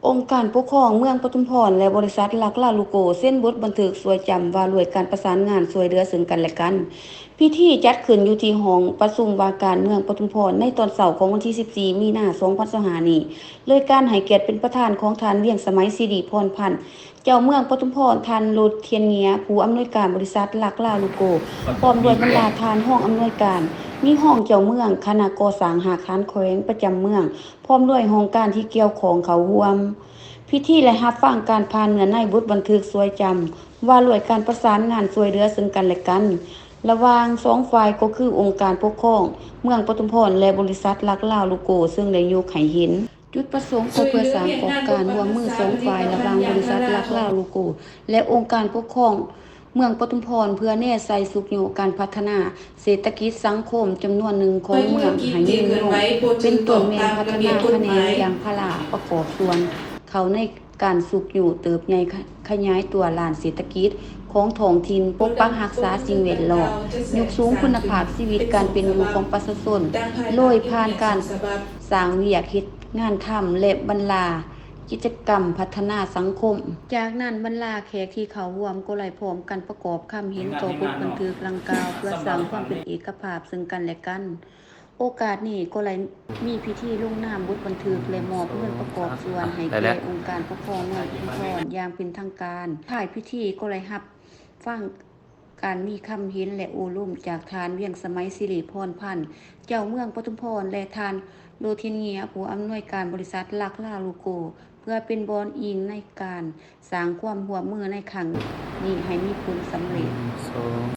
ອົງການປົກຄອງເມືອງປະທຸມພອນ ແລະ ບໍລິສັດລັກລາວລູໂກ ເຊັນບົດບັນທຶກຊ່ວຍຈຳວ່າດ້ວຍການປະສານງານຊ່ວຍເຫຼືອເຊິ່ງກັນແລະກັນ. ພິທີຈັດຂຶ້ນຢູ່ທີ່ຫ້ອງປະຊຸມວ່າການເມືອງປະທຸມພອນ ໃນຕອນເຊົ້າຂອງວັນທີສິບສີ່ ມີນາ ສອງພັນຊາວຫ້ານີ້ ໂດຍການໃຫ້ກຽດເປັນປະທານຂອງທ່ານ ວຽງສະໄໝ ສິລິພອນພັນ ເຈົ້າເມືອງປະທຸມພອນ, ທ່ານ ໂລດທຽນເງຍ ຜູ້ອຳນວຍການບໍລິສັດລັກລາວລູໂກ ພ້ອມດ້ວຍບັນດາທ່ານຮອງອຳນວຍການ, ມີຮອງເຈົ້າເມືອງ, ຄະນະກໍ່ສ້າງຮາກຖານແຂວງປະຈຳເມືອງ, ພ້ອມດ້ວຍຫ້ອງການທີ່ກ່ຽວຂ້ອງເຂົ້າຮ່ວມພິທີ ແລະ ຮັບຟັງການຜ່ານເນື້ອໃນບົດບັນທຶກຊ່ວຍຈຳ ວ່າດ້ວຍການປະສານງານຊ່ວຍເຫຼືອເຊິ່ງກັນແລະກັນ ລະຫວ່າງສອງຝ່າຍ ກໍຄືອົງການປົກຄອງເມືອງປະທຸມພອນ ແລະ ບໍລິສັດລັກລາວລູໂກ ເຊິ່ງໄດ້ຍົກໃຫ້ເຫັນ ຈຸດປະສົງກໍເພື່ອສ້າງຂອບການຮ່ວມມືສອງຝ່າຍ ລະຫວ່າງບໍລິສັດລັກລາວລູໂກ ແລະ ອົງການປົກຄອງເມືອງປະທຸມພອນ ເພື່ອແນໃສ່ຊຸກຍູ້ການພັດທະນາເສດຖະກິດສັງຄົມຈຳນວນໜຶ່ງຂອງເມືອງໃຫ້ຍືນຍົງ, ເປັນຕົ້ນແມ່ນພັດທະນາຂະແໜງຢາງພາລາປະກອບສ່ວນເຂົ້າໃນການຊຸກຍູ້ເຕີບໃຫຍ່ຂະຫຍາຍຕົວດ້ານເສດຖະກິດຂອງທ້ອງຖິ່ນ, ປົກປັກຮັກສາສິ່ງແວດລ້ອມ, ຍົກສູງຄຸນນະພາບຊີວິດການເປັນຢູ່ຂອງປະຊາຊົນ ໂດຍຜ່ານການ ສ້າງວຽກເຮັດງານທຳ ແລະ ບັນດາກິດຈະກຳພັດທະນາສັງຄົມ. ຈາກນັ້ນບັນດາແຂກທີ່ເຂົ້າຮ່ວມກໍໄດ້ພ້ອມກັນປະກອບຄຳເຫັນຕໍ່ບົດບັນທຶກດັ່ງກ່າວ ເພື່ອສ້າງຄວາມເປັນເອກະພາບເຊິ່ງກັນແລະກັນ. ໂອກາດນີ້ກໍໄດ້ມີພິທີລົງນາມບົດບັນທຶກ ແລະ ມອບເງິນປະກອບສ່ວນໃຫ້ແກ່ອົງການປົກຄອງເມືອງປະທຸມພອນຢ່າງເປັນທາງການ. ທ້າຍພິທີກໍໄດ້ຮັບຟັງ ການມີຄຳເຫັນ ແລະ ໂອ້ລົມຈາກທ່ານ ວຽງສະໄໝ ສິລິພອນພັນ ເຈົ້າເມືອງປະທຸມພອນ ແລະ ທ່ານ ໂລທິນເງຍ ຜູ້ອຳນວຍການບໍລິສັດລັກລາວລູໂກ ເພື່ອເປັນບ່ອນອີງໃນການສ້າງຄວາມຮ່ວມມືໃນຄັ້ງນີ້ໃຫ້ມີຜົນສຳເລັດ. ໜຶ່ງ ສອງ